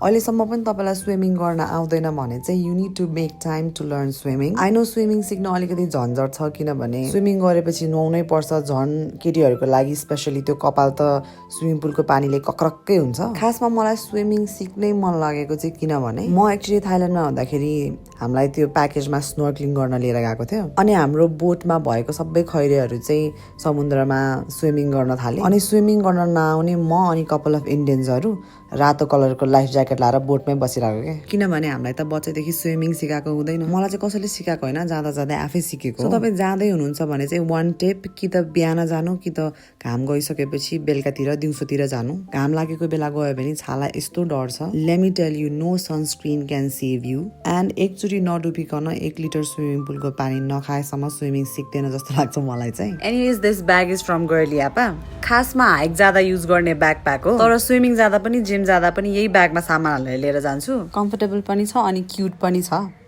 अहिलेसम्म पनि तपाईलाई स्विमिङ गर्न आउँदैन भने चाहिँ you need to make time to learn swimming. I know swimming सिक्न अलिकति झन्झट छ, किनभने स्विमिङ गरेपछि नुहाउनै पर्छ। झन् केटीहरूको लागि स्पेसली त्यो कपाल त स्विमिङ पुलको पानीले कक्रक्कै हुन्छ। खासमा मलाई स्विमिङ सिक्नै मन लागेको चाहिँ किनभने म एक्चुअली थाइल्यान्डमा हुँदाखेरि हामीलाई त्यो प्याकेजमा स्नोर्कलिङ गर्न लिएर गएको थियो। अनि हाम्रो बोटमा भएको सबै खैरेहरू चाहिँ समुद्रमा स्विमिङ गर्न थाले। अनि स्विमिङ गर्न नआउने म अनि कपाल अफ इन्डियन्सहरू रातो कलरको लाइफ ज्याकेट लाएर बोटमै बसिरहेको क्या, किनभने हामीलाई त बच्चादेखि स्विमिङ सिकाएको हुँदैन। मलाई चाहिँ कसैले सिकाएको होइन, जाँदा जाँदै आफै सिकेको। सो तपाईँ जाँदै हुनुहुन्छ भने चाहिँ वान टिप, कि त बिहान जानु कि त घाम गइसकेपछि बेलुकातिर दिउँसोतिर जानु। घाम लागेको बेला गयो भने छाला यस्तो डढ्छ। Let me tell you, no sunscreen can save you. And एकचोटि नडुबिकन 1 लिटर स्विमिङ पुलको पानी नखाएसम्म स्विमिङ सिक्दैन जस्तो लाग्छ मलाई चाहिँ। Anyways this bag is from Girliyapa. खासमा हाइक जाँदा युज गर्ने ब्याकप्याक हो, तर स्विमिङ जाँदा पनि जिम जाँदा पनि यही ब्यागमा सामानहरू लिएर जान्छु। कम्फर्टेबल पनि छ अनि क्युट पनि छ।